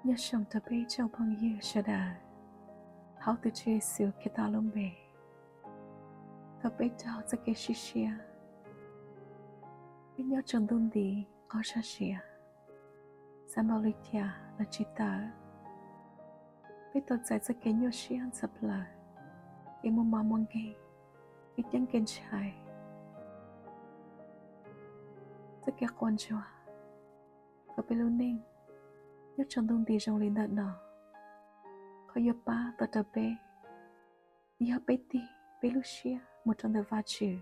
Nyob zoo rau peb tsoom phooj ywg sawv daws hauv tus Tswv Yexus Khetos lub npe. Thaum peb raug txoj kev sim siab, peb nyob tsaus ntuj nti qaug zog siab, xav npaum li cas los tsis tawm. Peb tau txais txoj kev nyuaj siab ntxhov plawv, kev muaj mob muaj nkeeg, kev ceeb kev ntshai, txoj kev quaj ntsuag, kom peb lub neej nyob tsaus ntuj nti zoo li ntawm no. Qhov yuav pab tau rau peb yog peb tig peb lub siab mus rau ntawm Vajtswv,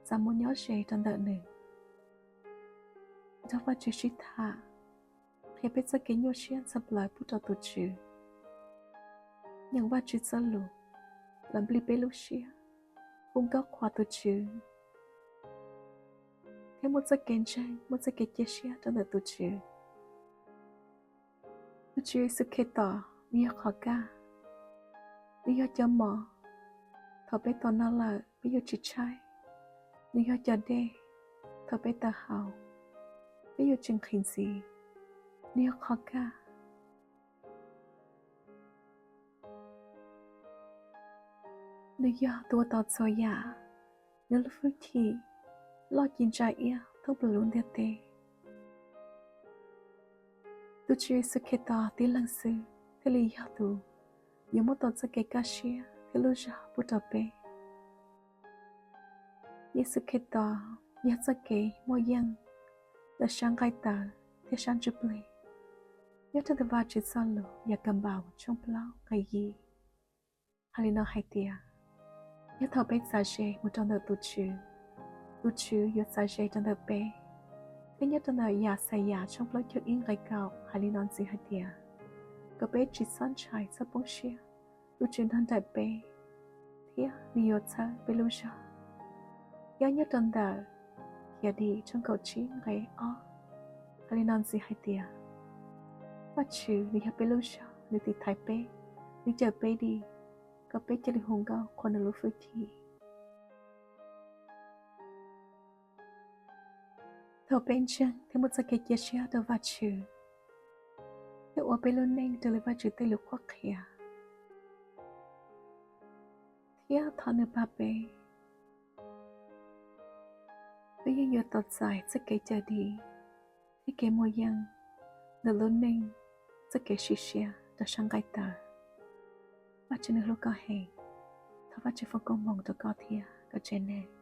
xav mus nyob ze rau ntawm nws, nrog Vajtswv sib tham, qhia peb txoj kev nyuaj siab ntxhov plawv pub rau tus Tswv, nyeem Vajtswv txoj lus, los nplij peb lub siab, hu nkauj qhuas tus Tswv, thiab muaj txoj kev ntseeg, muaj txoj kev cia siab rau ntawm tus Tswv. Tus Tswv Yexus Khetos nws yog qhov kaj, nws yog cov mov, thaum peb tau noj lawm peb yuav tsis tshaib, nws yog cov dej, thaum peb tawm hauv peb yuav tsis nqhis ntxiv, nws yog qhov kaj. Nws yog tus uas tau txhua yam, nws lub hwj chim loj ci ntsa iab thoob plaws lub ntiaj teb. Tus Tswv Yexus Khetos tib leeg xwb thiaj li yog tus yuav muab tau txoj kev kaj siab thiab lub zog pub rau peb. Yexus Khetos yog txoj kev muaj yeej ntawm sab nqaij tawv thiab sab ntsuj plig. Nyob rau ntawm Vajtswv txoj lus Yakaunpaus tshooj plaub nqe yim, hais li no hais tias, nyob thaum peb txav ze mus rau ntawm tus Tswv, tus Tswv yuav txav ze rau ntawm peb. Thiab nyob rau ntawm Yaxayas tshooj plaub caug ib nqe kaum hais li no ntxiv hais tias, kom peb tsis txhob ntshai txhob poob siab, tus Tswv nrog nraim peb thiab nws yuav txhawb peb lub zog. Thiab nyob rau ntawm Khiavdim tshooj kaum tsib nqe ob hais li no ntxiv hais tias, Vajtswv nws yog peb lub zog, nws tiv thaiv peb, nws cawm peb dim, kom peb cia li hu nkauj qhuas nws lub hwj chim. Thaum peb ntseeg thiab muaj txoj kev cia siab rau Vajtswv, thiab ua peb lub neej raws li Vajtswv tej lus qhuab qhia, thiab thov nws pab peb, peb yeej yuav tau txais txoj kev cawm dim thiab kev muaj yeej ntawm lub neej txoj kev sim siab rau sab nqaij tawv. Vajtswv nws hlub koj heev. Thov Vajtswv foom koob hmoov rau koj thiab koj tsev neeg.